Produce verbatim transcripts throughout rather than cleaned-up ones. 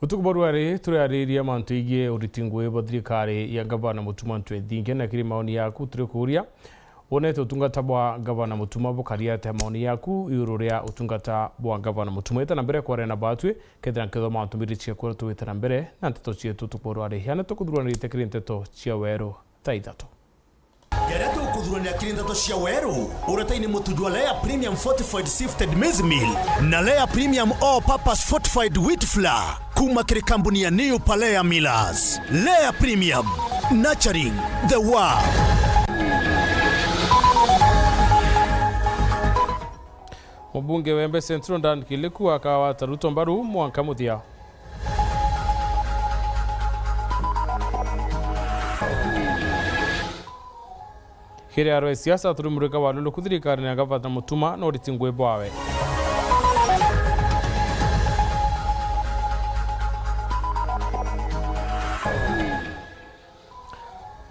Utuku bwa ruari turiariria mantu igie uriti ngui bwa thirikari ya Gavana Mutuma Ntwethinge, na kiri maoni yaku turikuuria, wonete utungata bwa Gavana Mutuma bukari atia? Maoni yaku iguru ria utungata bwa Gavana Mutuma. Ita na mbere kwaria na batwi, kethira nkethwa mantu mbiri cia kura tuwite na mbere na nteto cietu utuku bwa ruari. Ana tukuthuranirite kiri nteto cia weru thaa ithatu. Jaria tukuthuranira kiri nteto cia weru, uretaini mutu jwa Lea Premium Fortified Sifted Maize Meal na Lea Premium All Purpose Fortified Wheat Flour kuma kiri kambuni ya New Palea Millers. Lea Premium, nurturing the world. Mubunge wa Embe Central Dan Kiliku akawata Ruto mbaru mwanka muthia. Kiri arwa siasa turimurika waluluku thirikari na Gavana Mutuma na uriti ngui bwawe.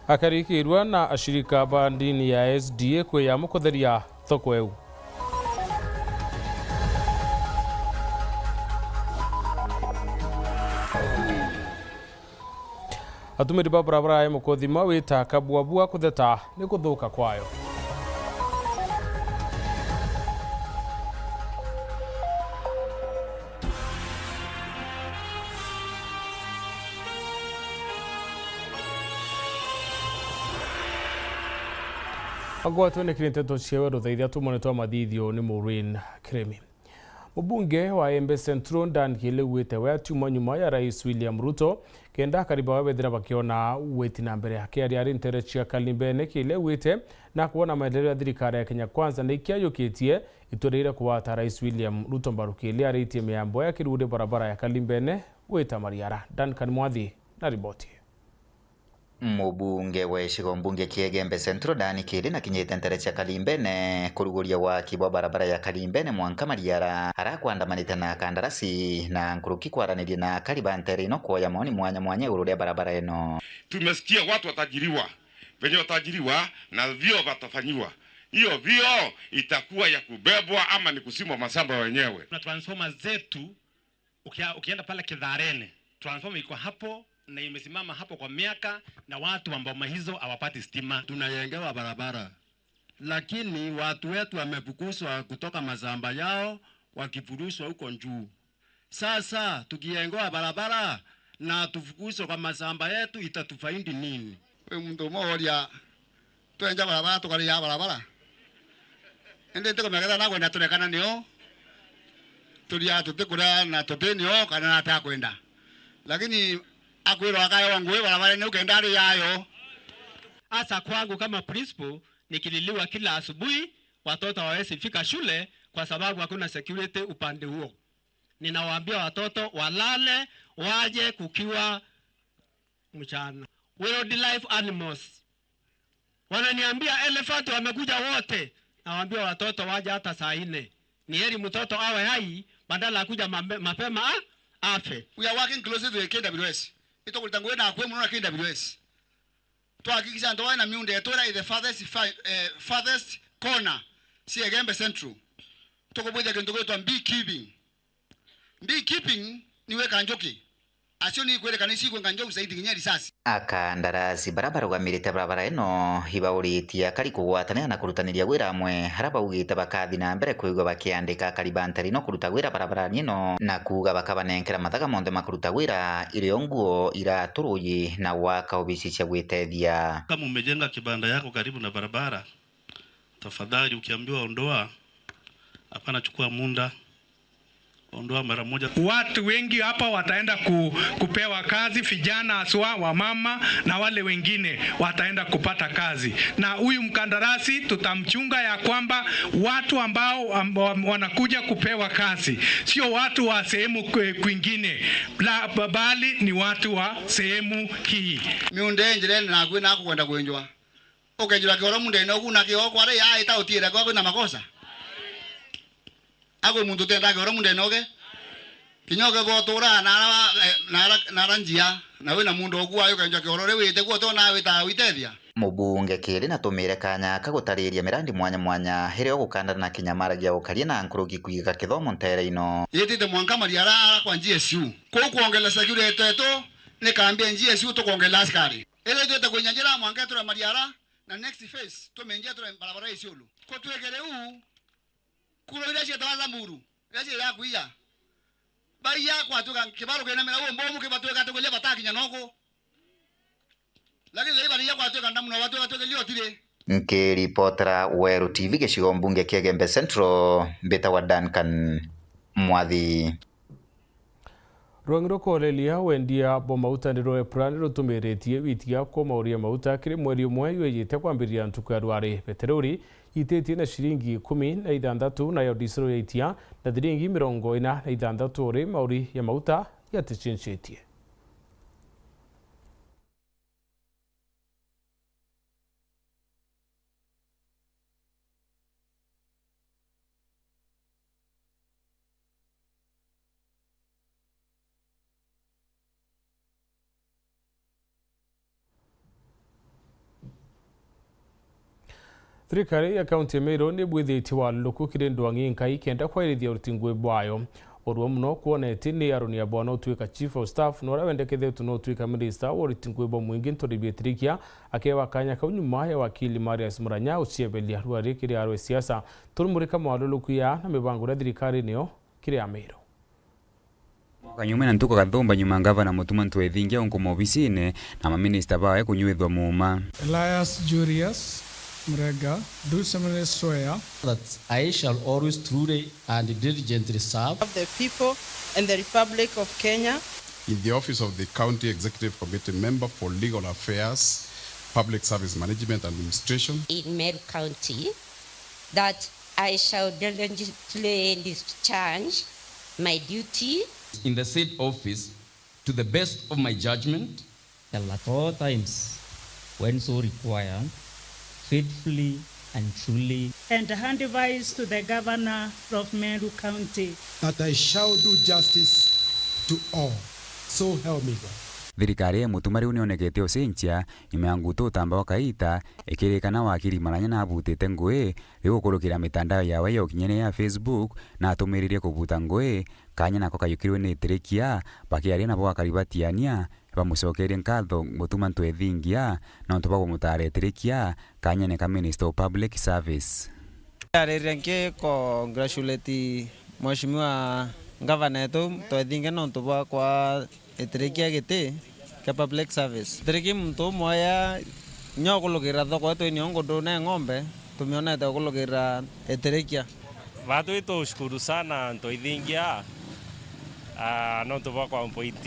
Akarikirwa na ashirika ba ndini ya S D A kwiyama kutheria thoko iu. Atumiri ba barabara ya Mukothima wita Kabuabua kutheta ni kuthuka kwayo. Agwatwe ni kiri nteto ciewe ruthaithia tumone twa mathithio ni Maureen Kiremi. Mubunge wa Embe Central Dan Kiliku wite we atiuma nyuma ya Rais William Ruto kenda akari bawe bethira bakiona witi na mbere. Akiaria ari ntere cia Kalimbene, Kiliku wite na kwona maendeleo ya thirikari ya Kenya Kwanza ni kiayukitie itua riria kugwata Rais William Ruto mbaru. Kiliku aritie miambo ya kiruri barabara ya Kalimbene wita Mariara. Duncan Mwathi na riboti. Mubunge wa gicigo mbunge kia Igembe Central Dan Kiliku nakinyite ntere cia Kalimbene kuruguria waki bwa barabara ya Kalimbene mwanka Mariara, arakwandamanite na kandarasi na nkuruki kwaraniria na akari ba ntere ino kwoya maoni mwanya mwanya iguru ria barabara ino. Tumesikia watu watajiriwa, venye watajiriwa na vio vatafanyiwa. Hiyo vio itakuwa ya kubebwa ama ni kusimwa mashamba wenyewe? Kuna transformer zetu ukia-, ukienda pale Kitharene, transformer iko hapo na imesimama hapo kwa miaka, na watu wa boma hizo hawapati stima. Tunajengewa barabara, lakini watu wetu wamefukuzwa kutoka mashamba yao, wakifurushwa huko juu. Sasa tukijengewa barabara na tufukuzwe kwa mashamba yetu, itatufaidi nini? Kwi muntu umwe oria, twenja barabara, tukaria barabara? Indi ntikumenya kethira nakwenda turekana nio, turia tutikuria na tuti nio, kana natakwenda. Lakini akwirwa akaewa ngui barabarene ukenda ari yayo. Hasa kwangu kama principal, nikililiwa kila asubuhi, watoto hawawezi fika shule kwa sababu hakuna security upande huo. Ninawaambia watoto walale, waje kukiwa mchana. Wildlife animals. Wananiambia elephant wamekuja wote. Nawaambia watoto waje hata saa nne. Ni heri mtoto awe hai badala ya kuja mape-, mapema, a-, afe. We are working closely with K W S. Itukurita ngugi na akui muno na K W S. Twahakikisha antu bana miunda yetu ira i the farthest fi-, eh, farthest corner cia Igembe Central. Tukubwithia kintu gwitwa beekeeping. Beekeeping ni wika njuki. Acio ni kwirikana icigwe nganjo usaidi kinya risasi. Akandarasi bara barugamirite barabara ino ibauritie akari kugwatanira na kurutaniria wira amwe, ara baugite bakathi na mbere kwigua bakiandika akari ba ntere ino kuruta wira barabarani ino, na kuuga bakabanenkera mathaga monthe ma kuruta wira, irio nguo, iratu, ruuji na gwaka obici cia gwitethia. Kama umejenga kibanda yako karibu na barabara, tafadhali ukiambiwa ondoa, hapana chukua muda. Ondoa mara moja. Watu wengi hapa wataenda ku-, kupewa kazi, vijana haswa, wamama na wale wengine wataenda kupata kazi. Na huyu mkandarasi tutamchunga ya kwamba watu ambao, ambao wanakuja kupewa kazi sio watu wa sehemu kwe-, kwingine, la, ba-, bali ni watu wa sehemu hii. Miunda ii njirene naku nakukwenda kwinjwa. Ukejura kioro mundene ugu na kioo kwari ya ita utiire kwa kwina makosa. Akwi muntu utenda kioro mundene uge. Kinya ukethwa utura nara, eh, nara, nara njia, na wina muntu ugu ayo ukenjwa kioro riu wite kuo to na wita witethia. Mubunge Kiri natumire kanya ka gutariria mirandi mwanya mwanya iria ugukandana na kinyamaragia ukaria na nkuruki kwiga kithomo ntere ino. Yitite mwanka Mariara ara kwa G S U. Kuu kwongela security yetu, ni kambi ya G S U tukwongela askari. Iri itwite kwinya njira mwanka itura Mariara, na next phase tuminjia itura barabara ya Isiolo. Kutwikire uu, kura iria cietawa Samburu, iria ciria kwiya. Baiya kwatuika kibaro kinamira uu mbomu kibatwika tukuria batakinya noku. Lakini thai bariya kwatuika ndamu no batwika tukiria utiri. Nkiripotera Weru T V gicigo mbunge kia Igembe Central, mbitagwa Duncan Mwathi. Rwang'i rwa kworeria wendia bwa mauta nirwo EPRA nirutumiritie witia kwa mauri ya mauta kiri mweri umwe jwijite kwambiriria ntuku ya rwari. Beterori yititie na ciringi ikumi na ithanthatu, nayo disero yaitia na thiringi mirongo ina na ithanthatu, uri mauri ya mauta yaticinchitie. Thirikari ya kaunti ya Meru ni bwithitie waluluku kiri ndwang'i nkai kenda kwairithia uriti ngui bwayo. Urua muno kwoneti ni Aaron Abwana utwika Chief of Staff, na uria wendekethetwe no utwika Minister wa uriti ngui bwa mwingi Nturi Bietirikia, akewa kanya kau nyuma ya wakili Marius Muranya ucieberia ruari kiri arwe siasa. Turimurika mawaluluku ya na mibango iria thirikari niyo kiri Ameru. Mwaka nyuma na ntuku kathumba nyuma ngavana Mutuma Ntwethingia unkuma obisine na maminista bawe kunywithwa muuma. Elias Julius Murega, do solemnly swear that I shall always truly and diligently serve the people and the Republic of Kenya. In the office of the County Executive Committee member for Legal Affairs, Public Service Management and Administration. In Meru County, that I shall diligently discharge my duty. In the said office to the best of my judgment. Shall at all times, when so required, faithfully and truly. And hand advice to the governor of Meru County. That I shall do justice to all. So help me God. Thirikari ya Mutuma riu nionekete ucenjia nyuma ya Ngutu Utamba wa Kaita ikirikana wakiri Muranya na abutite ngui riu gukurukira mitandao yawe ya ukinyanira ya Facebook na atumiririe kubuta ngui. Kanya nako kayukirwe ni Itirikia, bakiaria nabo akari ba Tiania, bamucokerie nkatho Mutuma Ntwethingia nontu bwa kumutara Itirikia kanyene ka Minister of Public Service. Ndaririe nki congratulate Mheshimiwa Ngavana wetu Ntwethingia nontu bwa kwa Itirikia giti kia public service. Itirikia muntu umwe ya nyo kulukira thoko yetu ini ongo ndune ng'ombe, tumionete kulukira Itirikia. Batwi tushukuru sana Ntwethingia, ah, nontu bwa kwa appoint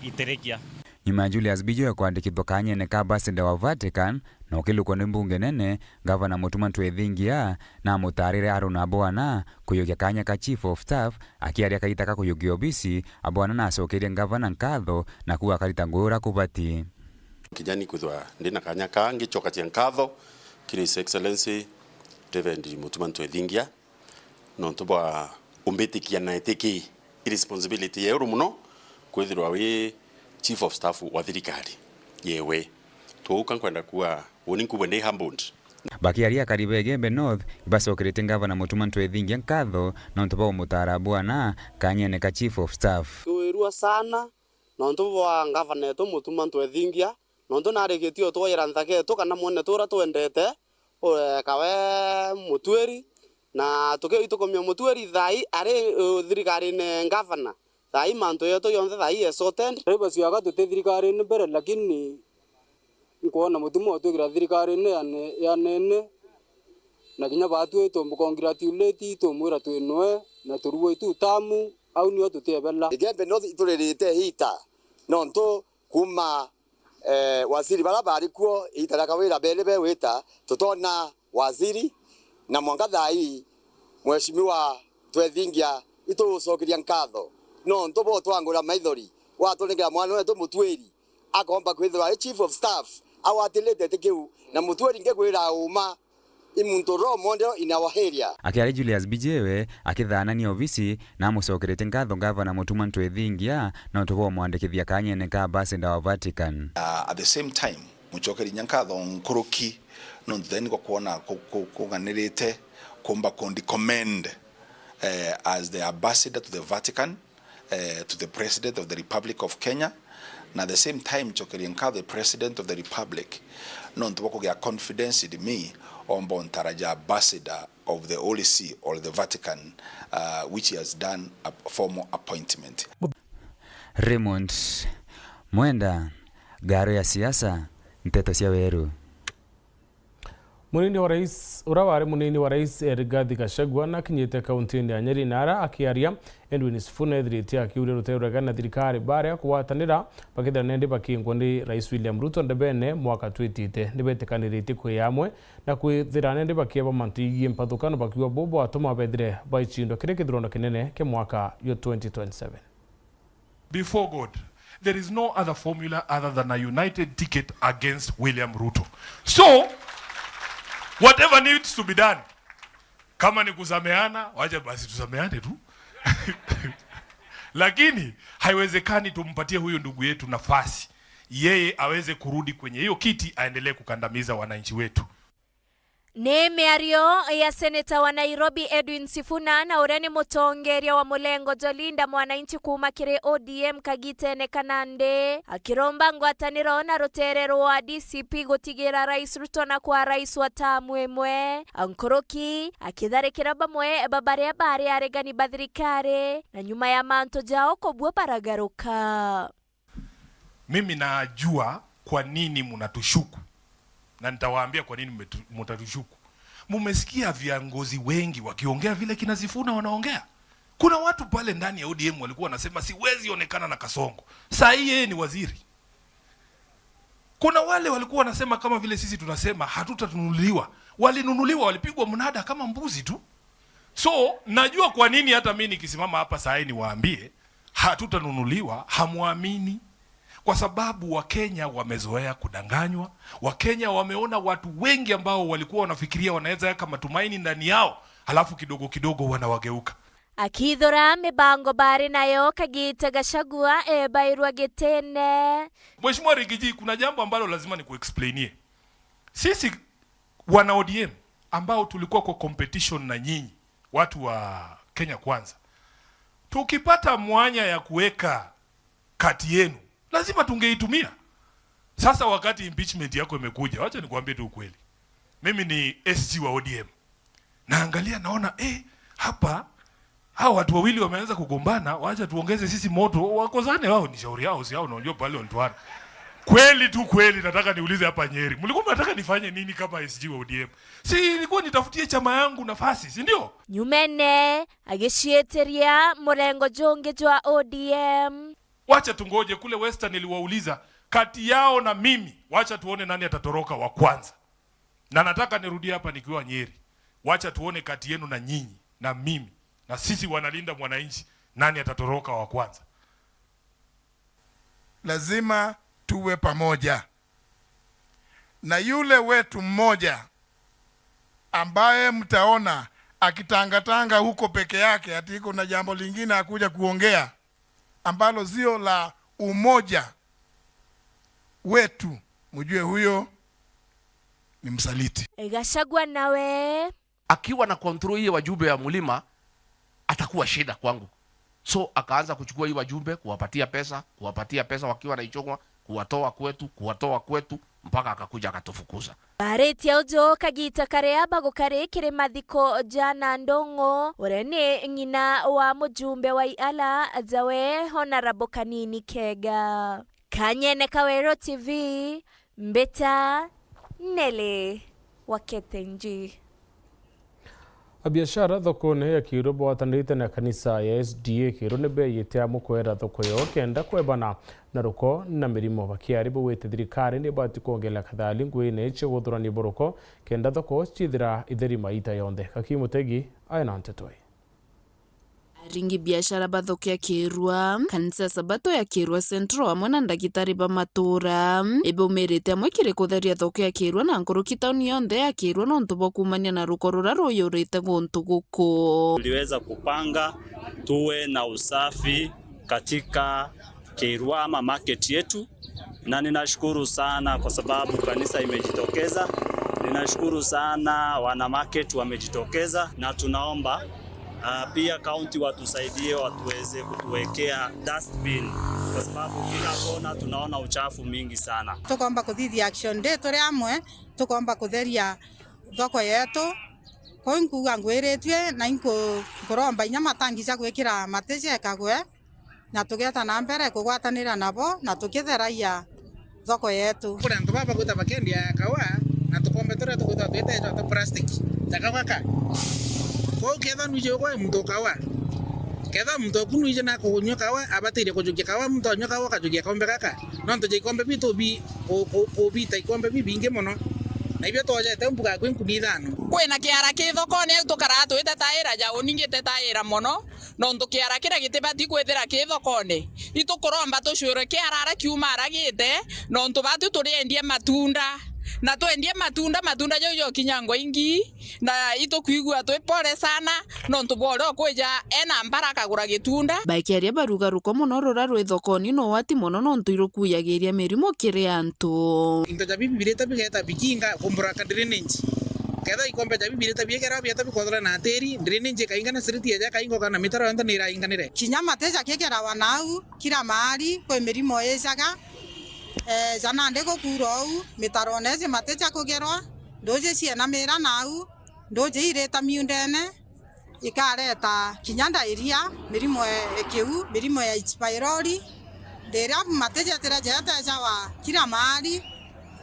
Itirikia. Nyuma ya Julius Bijoe kwandikithwa kanyene ka ambassador wa Vatican, na ukilukwa ni mbunge nene, Gavana Mutuma Ntwethingia na amutarire Aaron Abwana kuyukia kanya ka Chief of Staff, akiaria kaita ka kuyukia obisi, Abwana nacokerie Gavana nkatho na kuuga akarita ngugi uria kubati. Kinya ni kwithirwa ndi na kanya ka ngicokacia nkatho kiri His Excellency Reverend Mutuma Ntwethingia, nontu bwa umbitikia na etiki i responsibility ya iguru muno kwithirwa wi Chief of Staff wa thirikari yewe. Twauka nkwenda kuuga uni nkubwe ndi humbled. Bakiaria akari ba Igembe North, ibacokeretie Gavana Mutuma Ntwethingia nkatho nontu bwa umutara bwana kanyene ka Chief of Staff. Twirua sana nontu bwa Gavana etu Mutuma Ntwethingia, nontu narikitie utwayira nthaka etu kana mwenetu uria twendete, u-, ekawe mutwiri, na tukiuga itukumia mutwiri thaai ari, u, thirikarine ngavana, thaai mantu yetu yonthe thaai e sorted. Drivers yaga tuti thirikarine mbere, lakini nkwona Mutuma utwikira thirikarine ya ne-, ya nene, na kinya baatwi tumukongratulate, tumwira twi nwe, na turugwa itu tamu, au nio tutiebela. Igembe North ituririte ita, nontu kuuma, eh, waziri bara bari kuo, iita ria kawira beri bewita, tutona waziri, na mwanka thaai, Mheshimiwa Twethingia, itugucokeria nkatho, nontu bwa utwangura maithori, watunengera mwana wetu mutwiri, akomba kwithirwa ari chief of staff, agwatirite iti kiu, na mutwiri ngikwira uma, i muntu role model in our area. Akiaria Julius Bijewe akithanania obisi, na amucokeretie nkatho Gavana Mutuma Ntwethingia nontu bwa umwandikithia kanyene ka ambassador wa Vatican. Uh, at the same time, Mucokerie inya nkatho nkuruki nontu theni kwa kwona ku-, ku-, kung'anirite kumba kundi commend, eh, as the ambassador to the Vatican, eh, to the President of the Republic of Kenya, na at the same time ncokerie nkatho the President of the Republic nontu bwa kugia confidence in me omba ontara ja ambassador of the Holy See or the Vatican, uh, which he has done a formal appointment. Raymond Mwenda, Ngaro ya Siasa, Nteto cia Weru. Munini wa rais, uria wari munini wa rais, eh, Rigathi Gachagua, nakinyite kaunti-ini ya Nyeri, na ara akiaria, Edwin Sifuna ethirite akiuria rutere rwega na thirikari baria kugwatanira, bakethira nendi bakingwa ni Rais William Ruto ndebene mwaka twitite. Nibetikaniritie kwi amwe na kwithira nendi bakieba mantu yigii mpathukano, bakiuga buu bwatuma bethire baicindwa kiri kithurano kinene kia mwaka jwa twenty twenty-seven. Before God, there is no other formula other than a united ticket against William Ruto. So, whatever needs to be done, kama ni kusameana, wacha basi tusameane tu. Lakini haiwezekani tumpatie huyu ndugu yetu nafasi, yeye aweze kurudi kwenye hiyo kiti, aendelee kukandamiza wananchi wetu. Ni miario ya seneta wa Nairobi Edwin Sifuna na uria ni mutongeria wa mulengo jwa Linda Mwananchi kuuma kiri O D M kagitene ka nandi, akiromba ngwataniro na rutere rwa D C P gutigira Rais Ruto na kwa rais wa tamu imwe. Nkuruki akitharikira bamwe ba baria bari aregani ba thirikari na nyuma ya mantu jao kubua baragaruka. Mimi najua kwa nini mnatushuku, na nitawaambia kwa nini mmetu-, mtatushuku. Mumesikia viongozi wengi wakiongea vile kina Sifuna wanaongea? Kuna watu pale ndani ya O D M walikuwa wanasema, "Siwezi onekana na Kasongo." Saa hii yeye ni waziri. Kuna wale walikuwa wanasema kama vile sisi tunasema, "Hatutanunuliwa." Walinunuliwa, walipigwa mnada kama mbuzi tu. So, najua kwa nini hata mimi nikisimama hapa saa hii niwaambie, "Hatutanunuliwa," hamwamini. Kwa sababu Wakenya wamezoea kudanganywa. Wakenya wameona watu wengi ambao walikuwa wanafikiria wanaweza weka matumaini ndani yao, halafu kidogo kidogo wanawageuka. Akithura mibango bari nayo kagita Gachagua ebairwa gitine. Mheshimiwa Rigiji, kuna jambo ambalo lazima nikuexplainie. Sisi wana O D M ambao tulikuwa kwa competition na nyinyi, watu wa Kenya Kwanza, tukipata mwanya ya kuweka kati yenu, lazima tungeitumia. Sasa wakati impeachment yako imekuja, wacha nikuambie tu ukweli. Mimi ni S G wa O D M. Naangalia naona, eh, hapa hao watu wawili wameanza kugombana, wacha tuongeze sisi moto, wakozane wao, ni shauri yao, si yao, unajua pale wanatuana. Kweli tu kweli, nataka niulize hapa Nyeri. Mlikuwa mnataka nifanye nini kama S G wa O D M? Si ilikuwa nitafutie chama yangu nafasi, si ndio? Nyumene, agicietiria murengo jungi jwa O D M. Wacha tungoje kule Western, niliwauliza, kati yao na mimi, wacha tuone nani atatoroka wa kwanza. Na nataka nirudie hapa nikiwa Nyeri. Wacha tuone kati yenu na nyinyi, na mimi, na sisi wanalinda mwananchi, nani atatoroka wa kwanza. Lazima tuwe pamoja. Na yule wetu mmoja ambaye mtaona akitangatanga huko peke yake, ati iko na jambo lingine akuja kuongea ambalo sio la umoja wetu, mjue huyo ni msaliti. Gachagua nawe. Akiwa na control hiyo wajumbe ya mlima, atakuwa shida kwangu. So, akaanza kuchukua hii wajumbe, kuwapatia pesa, kuwapatia pesa wakiwa na Ichung'wa, kuwatoa kwetu, kuwatoa kwetu, mpaka akakuja akatufukuza. Baritie uju kagita karia bagukari kiri mathiko ja Nandung'u, uria ni ng'ina wa mujumbe wa Iala, Jawe Honorable Kanini Kega. Kanyene Kawero T V, Mbita Nelly wa Ketenji. Abiashara thokone ya Kiiru bwatanirite na kanisa ya S D A Kiiru ni beeyite amwe kwera thoko yao kenda kwebana na ruko na mirimo. Bakiari bugwite thirikari ni ibati kwongerera kathali nguine cia guthurania buruko kenda thoko ciithira itheri maita yonthe. Gaki Mutegi ae na nteto ii. Aringi biashara ba thoko ya Kiirua, kanisa ya Sabato ya Kiirua Central, amwe na ndagitari ba matuura, ibaumirite amwe kiri kutheria thoko ya Kiirua na nkuruki tauni yonthe ya Kiirua nontu bwa kuumania na ruko ruria ruyurite guntu guku. Tuliweza kupanga tuwe na usafi katika Kiirua ama market yetu, Na ninashukuru sana kwa sababu kanisa imejitokeza. Ninashukuru sana wana market wamejitokeza, na tunaomba, ah, pia county watusaidie, watuweze kutuwekea dustbin, kwa sababu kila kona tunaona uchafu mingi sana. Tukomba kuthithia action day turi amwe, tukomba kutheria thoko yetu. Kuu inkuuga ngwiritue, na inku-, nkuromba inya matangi ja gwikira mati jekagwe, na tugeeta na mbere kugwatanira nabo, na tukitheragia thoko yetu. Kuri antu baba bagwita bakendia kawa, na tukombe turia tugwita twite ja plastic, ja kawa ka. Kwou kethira nwiji ugwe muntu kawa, kethira muntu oku nwiji na kunywa kawa, abatiire kujukia kawa, muntu anywa kawa akajukia kombe gaka. Nontu ja ikombe bitu bi-, ku-, ku-, kubita ikombe bibingi mono. Na ibio twojete mbuga kwi nkuni ithano. Kwina kiara ki thokone au tukaraa twite taira ja uningite taira mono, nontu kiara kiria gitibati kwithira ki thokone. Itukuromba tucwirwe kiara ara kiuma ara gite, nontu batu turiendie matunda. Na twendie matunda, matunda jau jokinyangwa ingi, na itukwigua twi pole sana, nontu bwa uria ukwija ena mbara akagura gitunda. Bakiaria baruga ruko mono ruria rwi thokoni no wati mono nontu irukuyagiria mirimo kiri antu. Into ja bibi birita bigeta bikinga kumbura ka drainage. Ketha ikombe ja bibi birita biekera bieta bikothora na tiri, drainage ikainga na street eja ikaingoka na mitaro yonthe ni irainganire. Kinya mati ja kigerawa nau, kila mahali kwi mirimo ijaga. Eh, ja nandi gukuura uu, mitarone iji mati ja kugerwa, nduuji cienamira nau, nduuji irita miundene, ikareta kinya ndairia, mirimo e, e kiu, mirimo ya H. pylori. Riria mati jetire jetejawa kila mahali,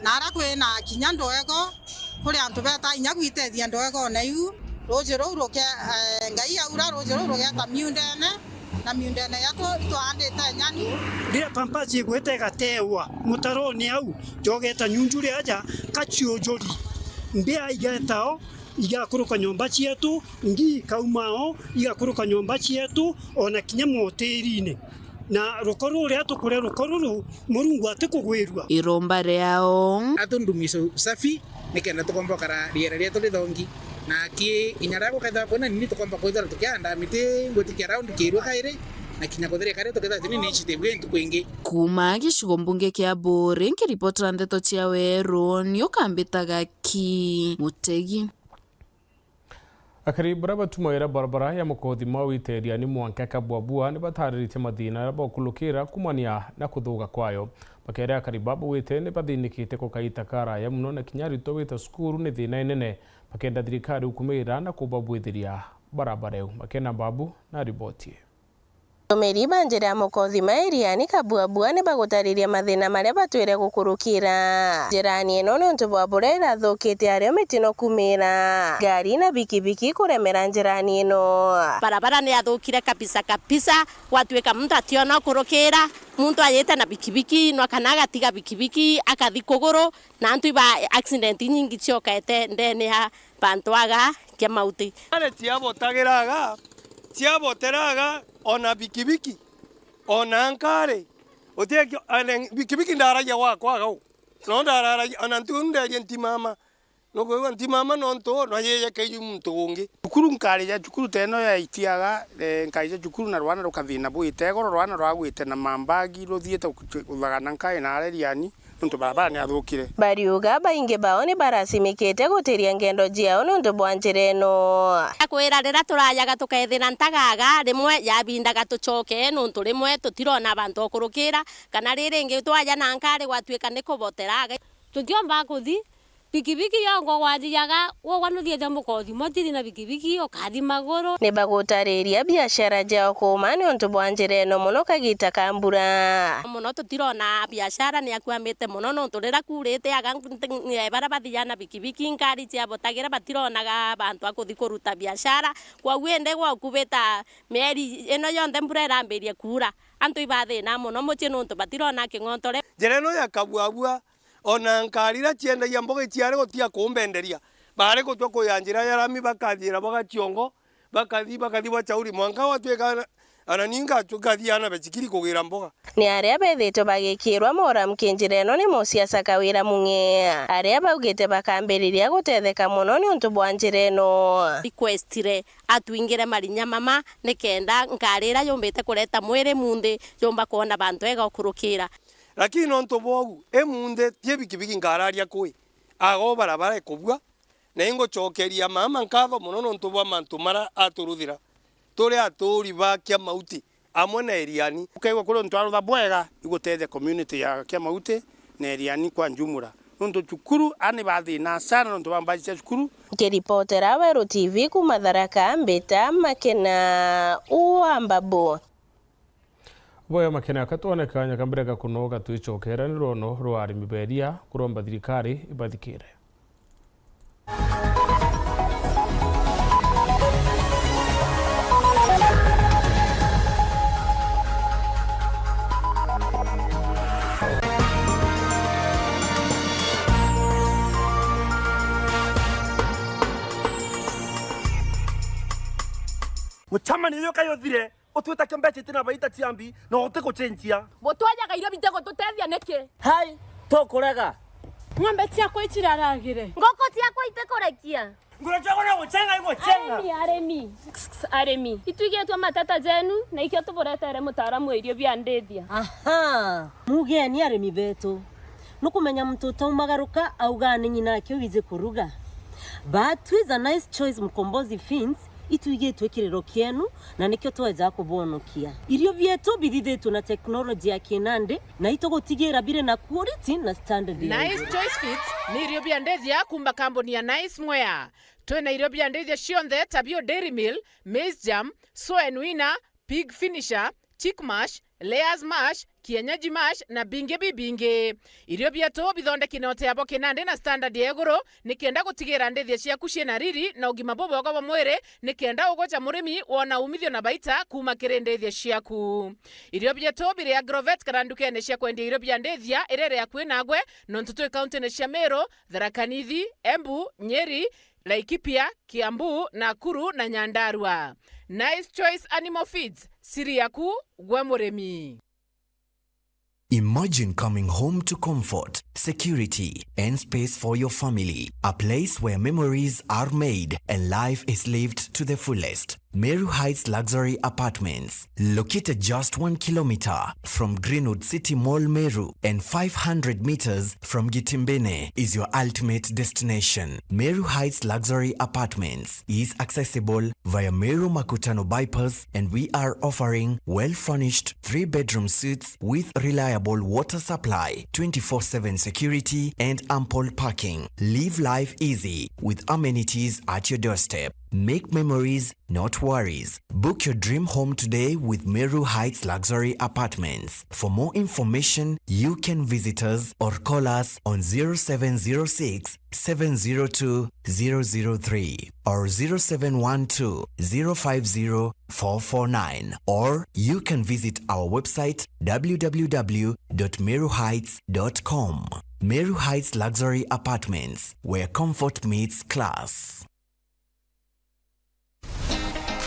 na aria kwina kinya ndoego, kuri antu beta inya gwitethia ndoegone iu. Ruuji ruu ruke-, eh, Ngai aura, ruuji ruu rugeeta miundene, na miundene yetu itwaandite nyani. Riria pampers igwite igatewa mutarone au, jogeeta nyunjuri aja, kaciujuri. Mbia igeeta o, igakuruka nyomba cietu, ngi ikauma o, igakuruka nyomba cietu, ona kinya motirine. Na ruko ruria tukuria ruko ruru, Murungu atikugwirua. Iromba riao. Atu ndumisho usafi, nikenda tukomba ukara riera rietu rithongi. Na ki inya ria gukethira kwina nini tukomba kwithira tukianda miti ngwitikia round kiirua kairi, na kinya kutheria kairi tukethira tuni initiative ii ntuku ingi. Kuuma gicigo mbunge kia Buuri, nkiripotera ndeto cia Weru, ni ukambitaga ki Mutegi. Akari baria batumagira barabara ya Mukothima wite Iriani mwanka Kabwabwa ni batariritie mathina aria bakurukira kumania na kuthuka kwayo. Bakeera akari baba wite ni bathinikite gukaita karaya muno na kinya aritwa gwita cukuru ni thina inene. Bakenda thirikari gukumira na kubabwithiria barabara iu. Makena Babu na riboti ii. Atumiri ba njira ya Mukothima Iriani Kabwabwa ni bagutariria mathina maria batwire gukurukira njirani ino niuntu bwa buria irathukite ario mitino kumira ngari na bikibiki kuremera njirani ino. Barabara ni yathukire kabisa kabisa, gwatuika muntu ationa ukurukira, muntu ayite na bikibiki no kana agatiga bikibiki akathi kuguru, na antu iba accident inyingi ciokete ndene ya bantu aga kia mauti. Ngari ciabotagiraga, ciaboteraga, ona bikibiki, ona nkari. Uti-, ane-, bikibiki ndaragia gwakwa gau. No ndararagia, ona ntu nderie ntimama. Nukwigua ntimama nontu no yeye keiju muntu ungi. Cukuru nkarija cukuru teno ya itiaga, eh, nkarija cukuru na rwana rukathina bwite igoro, rwana rwagwite na mambagi ruthiite kuthagana nkai na areriani. Nontu barabara ni yathukire. Bariuga baingi bao ni barasimikite gutiria ngendo ciao nontu bwa njira ino. Akwira riria turajaga tukethira ntagaga, rimwe yabindaga tucoke, nontu rimwe tutirona bantu okurukira, kana riringi twaja na nkari gwatuika ni kuboteraga. Tutiomba kuthi, pikipiki yongo gwathiaga, ugwa nuthiite Mukothima utiri na pikipiki, ukathi maguru. Ni bagutariria biashara ciao kuuma niuntu bwa njira ino mono kagita ka mbura. Mono tutirona biashara ni akuamite mono, nontu riria kuurite aga, nk-, nk-, baria bathiaga na pikipiki, nkari ciabotagira, batironaga bantu a kuthi kuruta biashara. Kwoguo indi gwakubita mieri ino yonthe mbura irambirie kuura, antu ibathina mono mucii nontu batirona king'ontore. Njira ino ya Kabwabwa, ona nkari iria ciendagia mboga iciari gutia kumbenderia. Bari gutua kuya njira ya rami, bakathiira bwa Gaciongo, bakathi, bakathi bwa Chauri, mwanka gwatuika ana, ana ninga ngathi ana becikiri kugira mboga. Ni aria bethitwe bagikirwa moramu ki njira ino ni musiasa Kawira Mung'e, aria baugite bakambiriria gutetheka mono niuntu bwa njira ino. Requestire atwingire marinya mama, nikenda nkari iria yumbite kureta mwiri munthi yumba kwona bantu ega ukurukira. Lakini nontu bwa uu, imunthi ti ibikibiki nkararia kui, agoo barabara ikubua, na ingucokeria mama nkatho mono nontu bwa mantu mara aturuthira turi aturi ba Kiamauti amwe na Iriani. Ukaigua kuri untu arutha bwega igutethia community ya Kiamauti na Iriani kwa njumura. Nontu cukuru ani bathina sana nontu bwa mbaji cia cukuru. Nkiripotera Weru T V kuuma Tharaka, mbita Makena wa Mbabu. Boya Makena, ka twone kanya ka mbere ga kunoga twicokera ni rwono rwa arimi beria kuromba thirikari ibathikire. Mucemanio uyu kayu uthire, utwita kio mbeca iti na baita cia mbi, na utigucenjia. Butwajaga irio bitigututeethia niki? Hai, tukurega. Ng'ombe ciakwa iciraragire. Nguku ciakwa itikurekia. Nguru ciakwa no gucenga igucenga. Arimi, arimi. Arimi. Itwigitwe matata jenu, na ikio tuburetere mutaaramu wa irio bia ndithia. Aha. Mugeni arimi betu. Nukumenya muntu utaumagaruka auga ni ng'ina ake wiji kuruga. But twiza Nice Choice Mkombozi Feeds, itwigitwe kiriro kienu, na nikio tweja kubonokia. Irio bietu bithithitwe na teknoloji ya kinandi, na itugutigira biri na quality na standard ya Nice iguru. Choice Feeds ni irio bia ndithia kuuma kambuni ya Nice Mwea. Twina irio bia ndithia cionthe ta bio Dairy Meal, Maize Germ, Soen Winner, Pig Finisher, Chick Mash, Layers Mash, Kienyeji Mash na bingi bibingi. Irio bietu bithondeki na uteabo kinandi na standard ya iguru, nikenda gutigira ndithia ciaku ciina riri na ugima bubwega bwa mwiri, nikenda ugoca murimi wona umithio na baita kuuma kiri ndithia ciaku. Irio bietu biri Agrovet kana ndukene cia kwendia irio bia ndithia iria iri akui nagwe, nontu twi kauntine cia Meru, Tharaka Nithi, Embu, Nyeri, Laikipia, Kiambu, Nakuru na Nyandarua. Nice Choice Animal Feeds, siri yaku gwe murimi. Imagine coming home to comfort, security, and space for your family. A place where memories are made and life is lived to the fullest. Meru Heights Luxury Apartments, located just one kilometer from Greenwood City Mall, Meru, and five hundred meters from Gitimbene, is your ultimate destination. Meru Heights Luxury Apartments is accessible via Meru Makutano Bypass, and we are offering well-furnished three-bedroom suites with reliable water supply, twenty-four seven security, and ample parking. Live life easy with amenities at your doorstep. Make memories, not worries. Book your dream home today with Meru Heights Luxury Apartments. For more information, you can visit us or call us on zero seven zero six, seven zero two, zero zero three or zero seven one two, zero five zero, four four nine, or you can visit our website, w w w dot meru heights dot com. Meru Heights Luxury Apartments, where comfort meets class.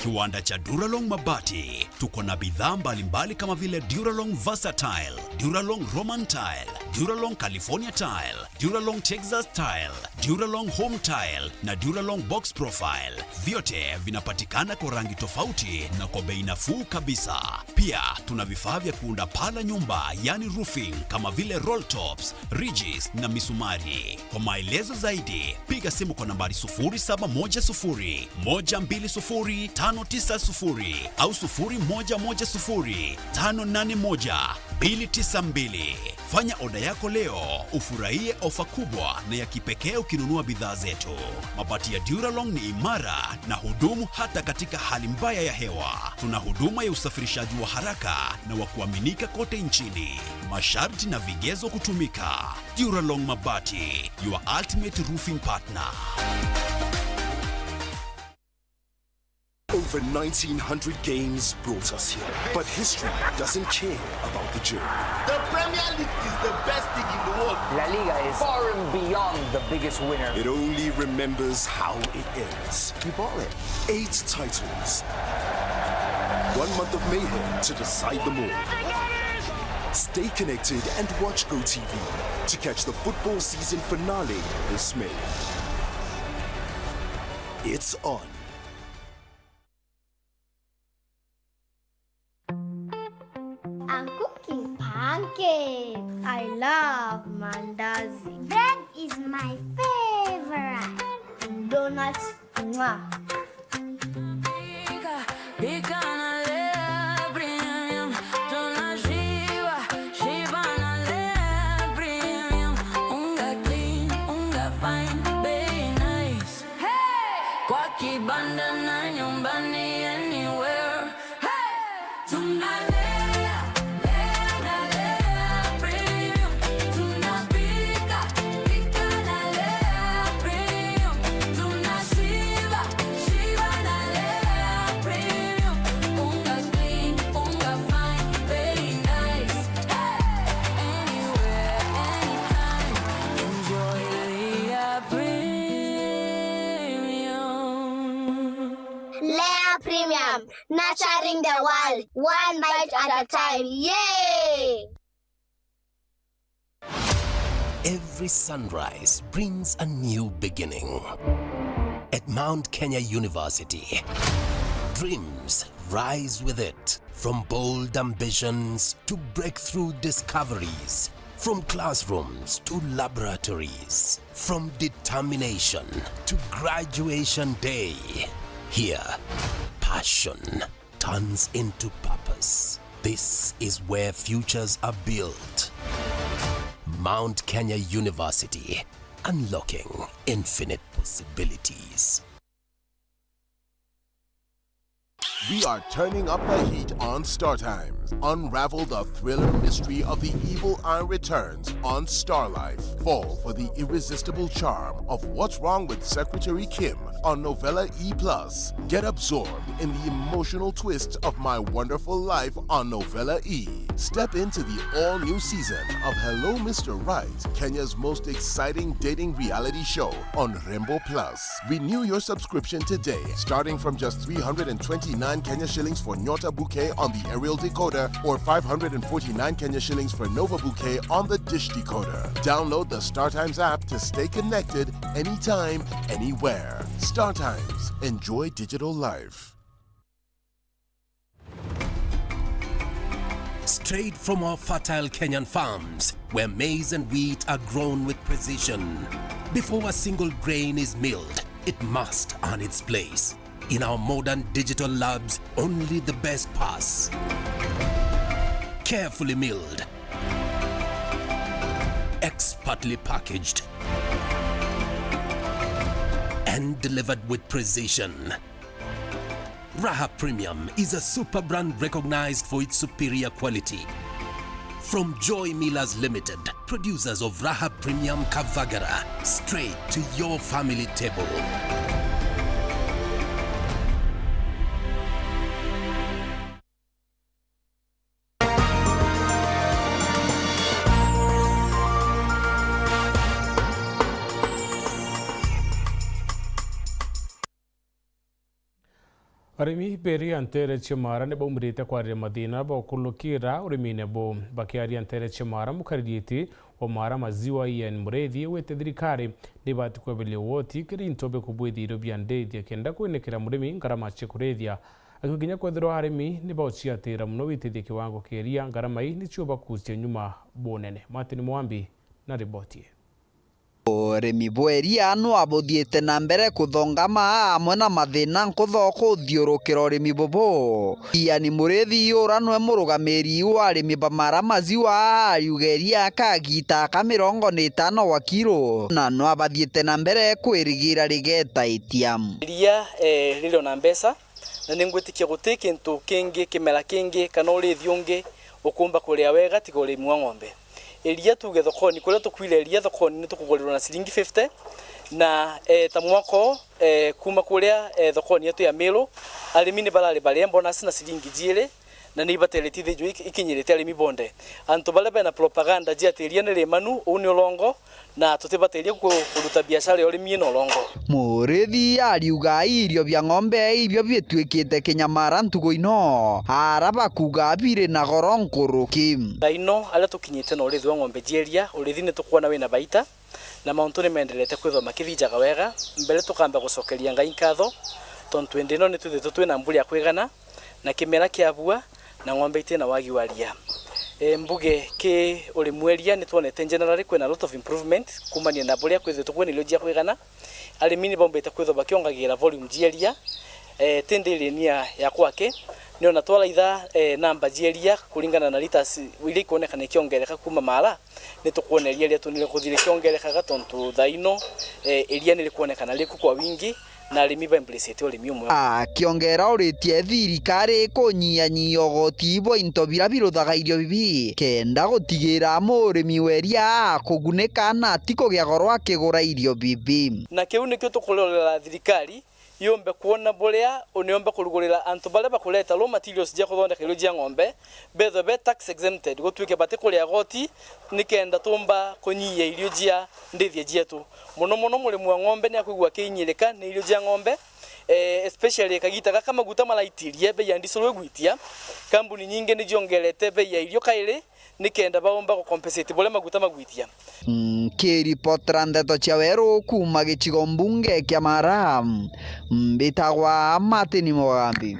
Kiwanda cha Duralong Mabati. Tuko na bidhaa mbalimbali kama vile Duralong Versatile, Duralong Roman Tile, Duralong California Tile, Duralong Texas Tile, Duralong Home Tile na Duralong Box Profile. Vyote vinapatikana kwa rangi tofauti na kwa bei nafuu kabisa. Pia tuna vifaa vya kuunda paa la nyumba, yani roofing, kama vile roll tops, ridges na misumari. Kwa maelezo zaidi, piga simu kwa nambari sufuri saba moja sufuri, moja mbili sufuri, tano tisa sufuri au sufuri moja moja sufuri, tano nane moja, mbili tisa mbili. Fanya oda yako leo, ufurahie ofa kubwa na ya kipekee ukinunua bidhaa zetu. Mabati ya Duralong ni imara na hudumu hata katika hali mbaya ya hewa. Tuna huduma ya usafirishaji wa haraka na wa kuaminika kote nchini. Masharti na vigezo kutumika. Duralong Mabati, your ultimate roofing partner. Over nineteen hundred games brought us here, but history doesn't care about the journey. The Premier League is the best league in the world. La Liga is far and beyond the biggest winner. It only remembers how it ends. You bought it. Eight titles. One month of mayhem to decide them all. Stay connected and watch GoTV to catch the football season finale this May. It's on. I'm cooking pie. Pancake. I love mandazi. Bread is my favorite. Donuts. Mwah. Pika, pika na Lea Premium. Tunashiba, shiba na Lea Premium. Unga clean, unga fine, bei nice. Hey! Kwa kibanda na nyumbani, anywhere. Hey! Tunalea, lea na Lea Premium. Tunapika, pika na Lea Premium. Tunashiba, shiba na Lea Premium. Unga clean, unga fine, very nice. Hey! Anywhere, anytime, enjoy Lea Premium. Lea Premium, nurturing the world, one bite at a time. Yay! Every sunrise brings a new beginning. At Mount Kenya University, dreams rise with it. From bold ambitions to breakthrough discoveries, from classrooms to laboratories, from determination to graduation day. Here, passion turns into purpose. This is where futures are built. Mount Kenya University, unlocking infinite possibilities. We are turning up the heat on Star Times. Unravel the thriller mystery of the evil eye returns on Star Life. Fall for the irresistible charm of What's Wrong with Secretary Kim on Novella E plus. Get absorbed in the emotional twists of My Wonderful Life on Novella E. Step into the all-new season of Hello Mister Right, Kenya's most exciting dating reality show on Rembo Plus. Renew your subscription today, starting from just three hundred and twenty-nine Kenya shillings for Nyota Bouquet on the aerial decoder or five hundred and forty-nine Kenya shillings for Nova Bouquet on the dish decoder. Download the StarTimes app to stay connected anytime, anywhere. StarTimes. Enjoy digital life. Straight from our fertile Kenyan farms, where maize and wheat are grown with precision. Before a single grain is milled, it must earn its place. In our modern digital labs, only the best pass. Carefully milled, expertly packaged, and delivered with precision. Raha Premium is a super brand recognized for its superior quality. From Joy Millers Limited, producers of Raha Premium Kavagara, straight to your family table. Arimi beria nteere cia Maara ni baumirite kwariria mathiina baukulukira urimine buu. Bakiaria nteere cia Maara, mukaririti wa Maara Maziwa Ian Muriithi augite thirikari ni ibati kweberia ugoti kiri into bikubwithia irio bia ndithia kenda kwinikira murimi ngarama cia kurithia. Akiuga kinya kwethirwa arimi ni bauciatira mono witithia kiwango kia iria, ngarama ii nicio bakucia nyuma bunene. Martin Mwambi na riboti ii. Urimi bwa iria nwabuthiite na mbere kuthongama amwe na mathiina nkutho kuthiurukira urimi bubu. Ian Muriithi ura nwe murugamiri wa arimi ba Maara Maziwa ariuga iria kagiita ka mirongo na itano wa kiro na nwabathiite na mbere kwirigira rigetaitia. Iria, eh, riri ona mbeca, na ningwitikia guti kintu kingi, kimera kingi, kana urithi ungi ukuumba kuria wega tiga urimi wa ng'ombe. Iria tuge thokoni, kuria tukwire iria thokoni ni tukugurirwa na ciringi fifty, na, eh, ta mwaka uu, eh, kuuma kuria, eh, thokoni yetu ya Miru, arimi ni barari baria bonus na ciringi jiiri, na ni ibateretie ithijwe ik-, ikinyirite arimi bonthe. Antu baria bena propaganda jia ati iria ni rimanu, uu ni urongo, na tutibatirie ku-, kuruta biashara ya urimi ina urongo. Murithi ariuga irio bia ng'ombe ibio bitwikite kinyamara ntugu ino, ara bakuga biri na goro nkuruki. Thaa ino aria tukinyite na urithi wa ng'ombe jieria, urithi ni tukwona wina baita, na mauntu ni menderete kwithwa makithijaga wega. Mbere tukamba gucokeria Ngai nkatho, tontu indi ino ni twithitwe twina mbura ya kwigana, na kimera kiabua, na ng'ombe itina wagi wa ria. E, mbuge ki urimi wa iria ni twonete generally kwina lot of improvement kumania na buria kwithirwe tukwina irio cia kwigana. Arimi ni baumbite kwithirwa bakiongagira volume cia iria, e, ti ndirinia ya kwake. Ni ona twaraitha, e, namba cia iria kuringana na liters iria ikwonekana ikiongereka kuma mara, ni tukwona iria riria tunire kuthira ikiongerekaga, tontu thaa ino, e, iria ni rikwonekana riku kwa wingi, na arimi ba embrace-ite urimi umwe. Akiongera uritie thirikari kunyiyanyia ugoti bwa into biria biruthaga irio bibi, kenda gutigira murimi wa iria akugunika na ti kugia goro akigura irio bibi. Na kiu nikio tukurorera thirikari yombe kwona buria uniomba kurugurira antu baria bakureta raw materials cia kuthondeka irio cia ng'ombe, bethwe be tax exempted, gutuike batikuria goti, nikenda tumba kunyiyia irio cia ndithia cietu. Mono mono murimi wa ng'ombe ni akwigua akiinyirika ni irio cia ng'ombe, eh, especially kagita gaka maguta maraitirie, bei ya ndisuru igwitia, kambuni nyingi ni ciongerete bei ya irio kairi, nikenda baumba gucompensate buria maguta magwitia. Nkiripotera ndeto cia weru kuuma gicigo mbunge kia Mara, mbitagwa Martin Mugambi.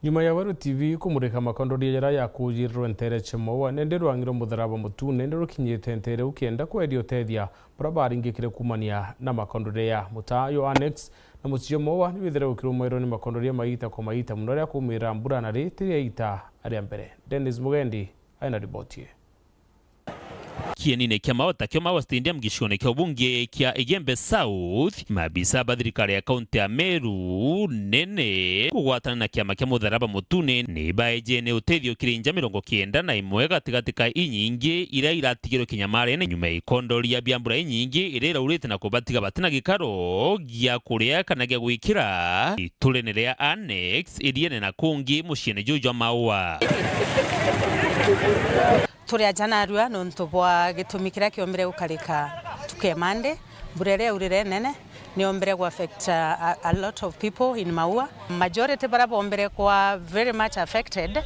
Nyuma ya Weru T V kumurika makondoria jaria jakujirirwe ntere cia Maua, nende rwangi rwa mutharaba mutune ni rukinyite ntere ukienda kweria utethia buria baringikire kumania na makondoria ya mutaa yo annex, na mucii jwa Maua ni withire ukirumairwa ni makondoria maita kwa maita mono riria kwaumira mbura na riti ria ita ria mbere. Dennis Mugendi aina riboti ii. Kienine kia Maua takio Maua Stadium gicione kia ubunge kia Igembe South, maabisa ba thirikari ya kaunti ya Meru nene kugwatana na kiama kia Mutharaba Mutune ni baejene utethio kiri nja mirongo kenda na imwe gatigati ka inyingi iria iratigirwe kinyamarene nyuma ya ikondoria bia mbura inyingi iria iraurite na kubatiga batina gikaro gia kuria kana gia gwikira iturene ria annex, iriene na kungi muciene juu jwa Maua. Turi aja narua nontu bwa gitumi kiria kiombire gukarika tuke Monday. Mbura iria yaurire nene niombire gu affect, uh, a, a lot of people in Maua. Majority baria bombire kwa very much affected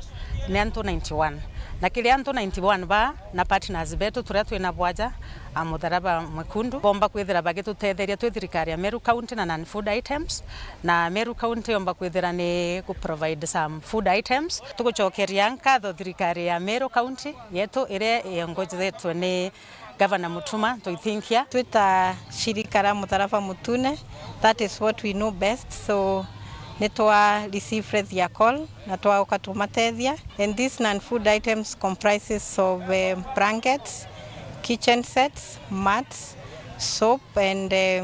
ni antu ninety-one. Na kiri antu ninety-one ba na partners betu turia twina bwaja, a Mutharaba Mwekundu, bomba kwithira bagitutetheria twi thirikari ya Meru County na non-food items, na Meru County yomba kwithira ni ku provide some food items. Tugucokeria nkatho thirikari ya Meru County yetu iria iongojetwe ni Governor Mutuma Ntoithinkia. Twita shirika ra Mutharaba Mutune, that is what we know best, so ni twa receive their call na twauka tumatethia. And these non-food items comprises of, eh, blankets, kitchen sets, mats, soap and, eh,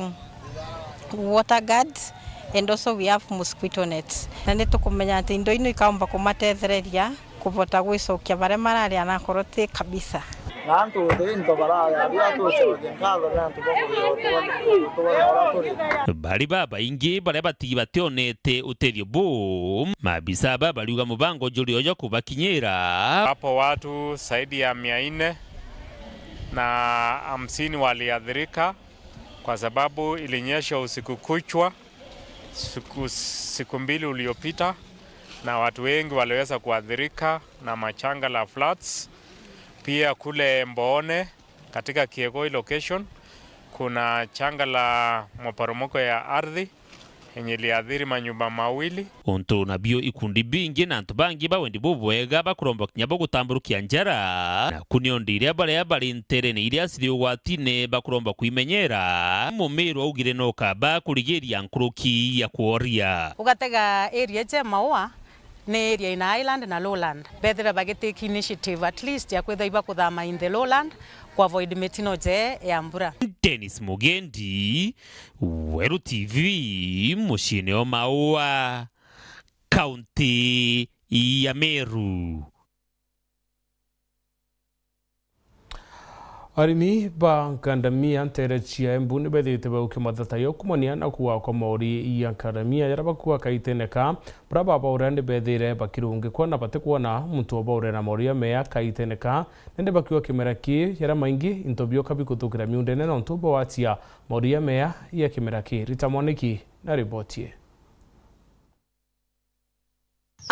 water guards, and also we have mosquito nets. Na ni tukumenya ati indo ino ikaumba kumatethereria kubota gwicokia baria marari anakorwo ti kabisa. Na antu nthi into barari aria tucokia nkatho ni antu bakuria utuga utuga uria turi. Bari babaingi baria batigi bationete utethio buu, maabisa aba bariuga mubango juri o jwa kubakinyira. Hapo watu zaidi ya mia nne na hamsini waliathirika kwa sababu ilinyesha usiku kuchwa siku, siku mbili uliopita, na watu wengi waliweza kuathirika na majanga la floods. Pia kule Mboone katika Kiegoi location kuna janga la maporomoko ya ardhi yenye iliathiri manyumba mawili. Untu nabio ikundi bingi na antu bangi ba wendi bubwega bakuromba kinya bo gutamburukia njara, na ku niondi iria baria bari nterene iria ciri ugwatine bakuromba kwimenyera. Mumiru augire no kaba kurigiria nkuruki ya kworia. Ugatega area ije Maua, ni area ina highland na lowland. Bethira bagitake initiative at least ya kwithira ibakuthama in the lowland ku avoid mitino je ya mbura. Dennis Mugendi, Weru T V, muciine o Maua, kaunti ya Meru. Arimi ba nkandamia ntere cia Embu ni bethirite baukia mathata yo kumania na kuwa kwa mauri ya nkandamia jaria bakua kaitene ka. Baria babaurira ni bethire bakirungikwa na batikwona muntu obaurira na mauri ya mea kaitene ka. Nende bakiuga kimera ki jaria maingi into bioka bikuthukira miundene nontu bwa watia mauri ya mea ya kimera ki. Rita Mwaniki na riboti ii.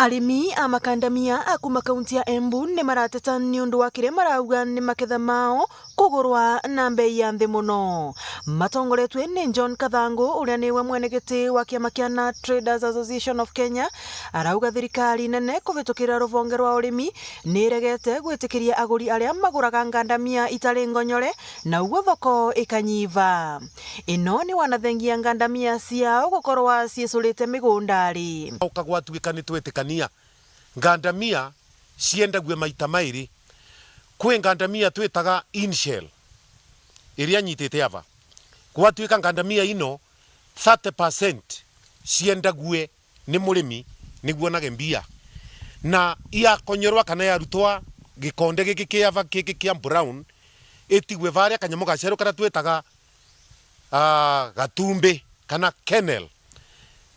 Arimi a makandamia a kuma kaunti ya Embu ni marateta niundu wa kiria marauga ni maketha mao kugurwa na mbei ya nthi mono. Matongoretue ni John Kathangu, uria niwe mwenegiti wa kiama kia Na Traders Association of Kenya, arauga thirikari nene kuvitukira ruvonge rwa urimi ni iregete gwitikiria aguri aria maguraga ngandamia itari ngonyore, na uguo thoko ikanyiva. Ino ni wanathengia ngandamia ciao gukorwa ciicurite migundari. Uka gwatuika ni twetikania, ngandamia ciendague maita mairi. Kwi ngandamia twitaga in shell, iria nyitite ava. Gwatuika ngandamia ino, thirty percent ciendague ni murimi niguo onage mbia. Na iakonyorwa kana iarutwa gikonde giki kia ava, giki kia brown, itigwe varia kanyamu gaceru karia twitaga, ah, gatumbi kana kennel.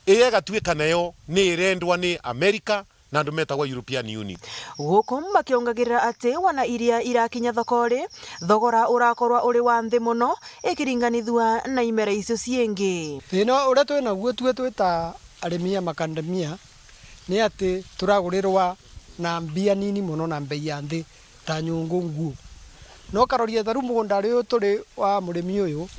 Ii igatuika nayo ni irendwa ni America na andu metagwa European Union. Guku makiongagirira ati wana iria irakinya thoko ri, thogora urakorwa uri wa nthi mono ikiringanithua na imera icio ciingi. Thina uria twi naguo tue twi ta arimi a makandamia ni ati turagurirwa na mbia nini mono na mbei ya nthi ta nyungu nguo. Na ukaroria ta riu mugundari uyu turi wa murimi uyu,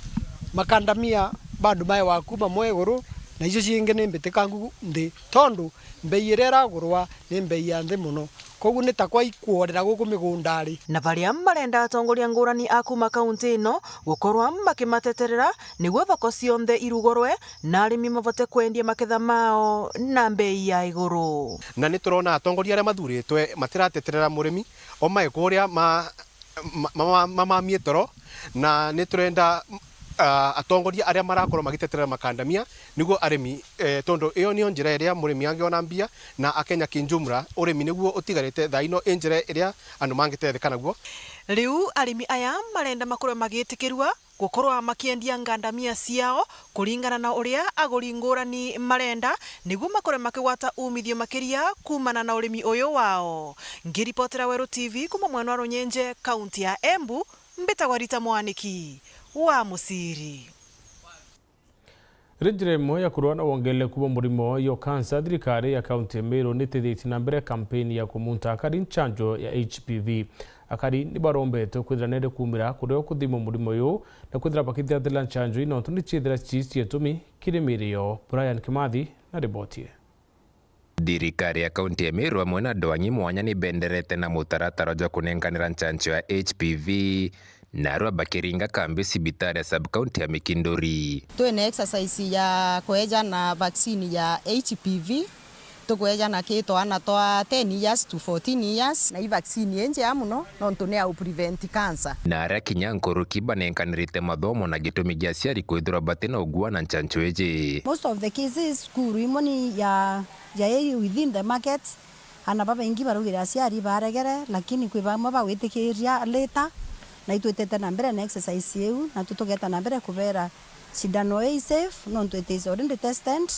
makandamia bandu mae wa kuma mwe iguru, na icio ciingi ni mbitikangu nthi, tondu mbei iria iragurwa ni mbei ya nthi mono. Koguo ni ta kwa ikworera guku migundari. Na baria marenda atongoria ngurani a kuma kaunti ino gukorwa makimateterera, niguo thoko cionthe irugurwe na arimi mabote kwendia maketha mao na mbei ya iguru. Na ni turona atongoria aria mathuritwe matirateterera murimi, o mae kuria ma-, ma-, ma-, mamamie toro, na ni turenda, ah, atongoria aria marakorwo magiteterera makandamia, niguo arimi, eh, tondu iyo niyo njira iria murimi angiona mbia na akenya kinjumla. Urimi niguo utigarite thaa ino, i njira iria andu mangitetheka naguo. Riu arimi aya marenda makorwe magitikirua gukorwa makiendia ngandamia ciao kuringana na uria aguri ngurani marenda, niguo makorwe makigwata umithio makiria kumana na urimi uyu wao. Ngiripotera Weru T V kuma mwena wa Runyenje, kaunti ya Embu, mbitagwa Rita Mwaniki wa Musiri. Iri njira imwe ya kurua na wongerereku bwa murimo yo kansa, thirikari ya kaunti ya Meru ni itithitie na mbere kampeni ya kumunta akari ncanjo ya H P V. Akari ni barombetwe kwithira nende kumira kurio kuthimwa murimo uyu na kwithira bakithiathira ncanjo ii, nontu ni ciithira cii cia itumi kiri miiri yo. Brian Kimathi na riboti ii. Thirikari ya kaunti ya Meru amwe na andu angi mwanya ni benderete na mutaratara jwa kunenkanira ncanjo ya H P V, narua bakiringa kambi cibitari ya sub-county ya Mikinduri. Twina exercise ya kwejana vaccine ya H P V, tukwejana ki twana twa ten years to fourteen years, na i vaccine injea muno nontu ni ya prevent cancer. Na aria kinya nkuruki banenkanirite mathomo na gitumi gia aciari kwithirwa bati na ugua na ncanjo iji. Most of the cases, cukuru imwe ni ya, ya within the market, ana babaingi baraugire aciari baregere, lakini kwi bamwe bagwitikiria later, na itwitite na mbere na exercise iu, na tu tugeta na mbere kubera cindano ii i safe, nontu it is already tested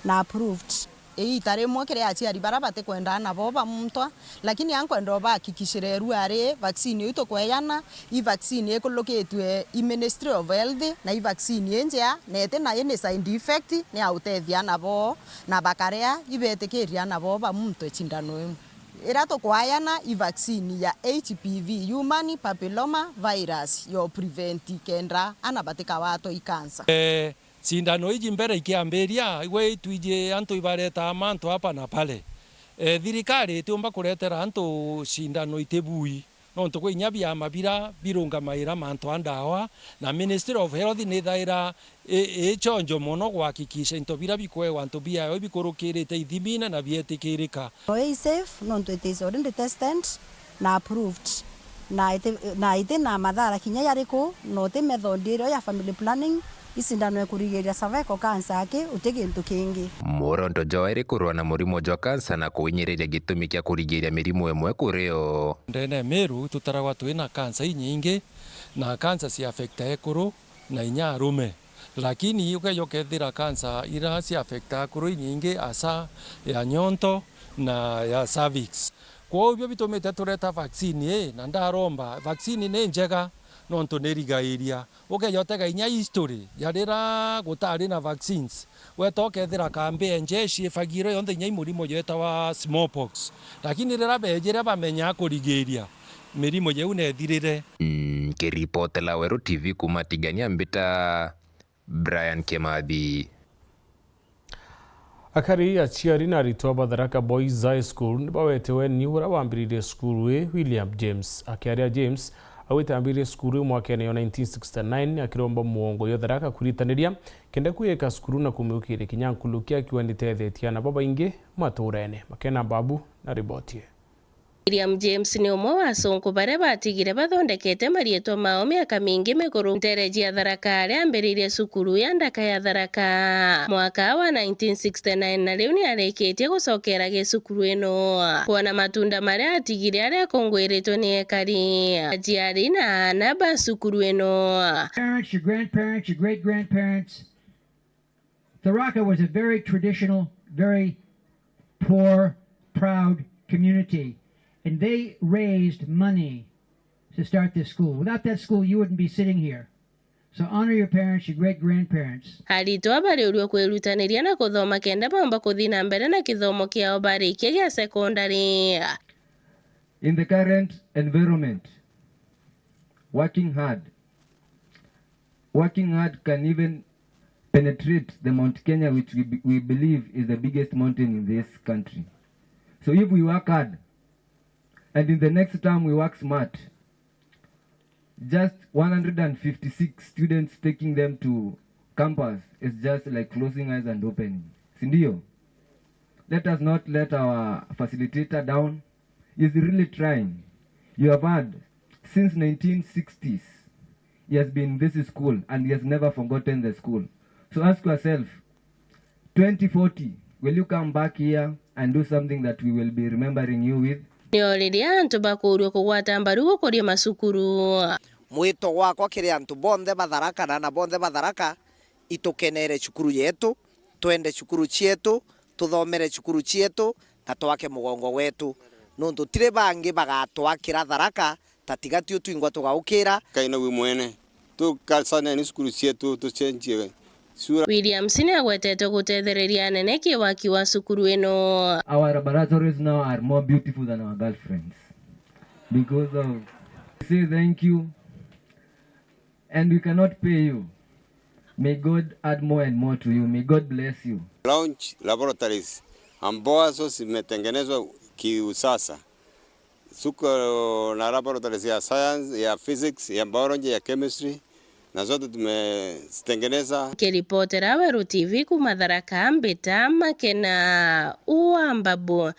na approved. Iita rimwe kiri aciari bara batikwenda ana bao bamuntwa, lakini ankwenda ubahakikishire irua ri vaccine iu tukweyana, i vaccine ikulukitue i Ministry of Health, na i vaccine injea, na iti na any side effect, ni ya utethia ana bao, na bakaria ibetikiria ana bao bamuntwe cindano iu. Iria tukwayana i vaccine ya H P V, human papilloma virus, yo prevent kenda ana batikawatwe i cancer. Eh, Cindano iji mbere ikiambiria, igwe itwiji antu ibaretaa mantu hapa na pale. E, thirikari itiumba kuretera antu cindano itibui, nontu kwi inya biama bira birungamaira mantu a ndawa, na Ministry of Health nithaira i, i chonjo mono gwakikisha into bira bikwewa antu biayo ibikurukirite ithimine na bietikirika. Ii i safe, nontu it is already tested na approved, na iti, na iti na mathara kinya yariku, na uti method irio ya family planning, i cindano ikurigiria cervical cancer aki, uti gintu kingi. Muoroto jwa iri kurua na murimo jwa cancer na kuinyiriria gitumi kia kurigiria mirimu imwe kuri o. Ndene Meru tutaragwa twina cancer inyingi, na cancer cia affecta ekuru na inya arume. Lakini ukeja ukethira cancer ira cia affecta akuru inyingi, asa ya nyonto na ya cervix. Kwou ibio bitumite tureta vaccine ii, na ndaromba, vaccine ni njega, Nontu ni rigairia. Ukeja utega inya history ya rira gutari na vaccines. Weta ukethira kambi ya njeshi ifagirwe yonthe inya i murimo jwetawa smallpox. Lakini rira bejire bamenya kurigiria, mirimo jeu nethirire. Nkiripotela Weru T V kuma Tigania, mbita Brian Kimathi. Akari, aciari na aritwa ba Tharaka Boys High School nibawetewe ni uria wambiririe cukuru ii, William James. Akiaria James, augite ambiririe cukuru ii mwakene yo nineteen sixty-nine, akiromba mugongo yo Tharaka kuritaniria kenda kwiika cukuru na kumiukiria kinya nkuruki, akiuga nitethetie aana babaingi maturene. Makena Babu na riboti ii. William James ni umwe wa acunku baria batigire bathondekete marietwa mao miaka mingi miguru ntere cia Tharaka, aria ambiririe cukuru ya ndaka ya Tharaka mwaka wa nineteen sixty-nine, na riu ni arikitie gucokera gicukuru ino. Kwona matunda maria atigire aria akungwiritwe ni ekari, aciari na aana ba cukuru ino. Parents, your grandparents, your great grandparents, Tharaka was a very traditional, very poor, proud community, and they raised money to start this school. Without that school, you wouldn't be sitting here. So honor your parents, your great grandparents. Aritwa bariurirwe kwirutaniria na kuthoma kenda baumba kuthi na mbere na kithomo kiao barikia gia secondary. In the current environment, working hard, working hard can even penetrate the Mount Kenya, which we, be- we believe is the biggest mountain in this country. So if we work hard, and in the next term we work smart, just one hundred fifty-six students taking them to campus is just like closing eyes and opening. Sindio? Let us not let our facilitator down. He's really trying. You have heard, since nineteen sixties, he has been in this school and he has never forgotten the school. So ask yourself, twenty forty, will you come back here and do something that we will be remembering you with? Nio riria antu bakuurua kugwata mbaru gukuria macukuru. Mwito gwakwa kiri antu bonthe ba Tharaka na ana bonthe ba Tharaka, itukenere cukuru yetu, twende cukuru cietu, tuthomere cukuru cietu, na twake mugongo wetu. Nontu tiri bangi bagatwakira Tharaka, ta tiga tio twingwa tugaukira. Kaina wi mwene, tukasaneni cukuru cietu, tucenjie sura. Williams ni agwetetwe gutethereria anene ki waki wa cukuru ino. Our laboratories now are more beautiful than our girlfriends because of, say thank you. And we cannot pay you. May God add more and more to you. May God bless you. Launch laboratories ambazo zimetengenezwa kiusasa. Suko na laboratories ya science, ya physics, ya biology, ya chemistry, na zote tumezitengeneza. Kiripotera Weru T V kuma Tharaka, mbita Makena wa Mbabu.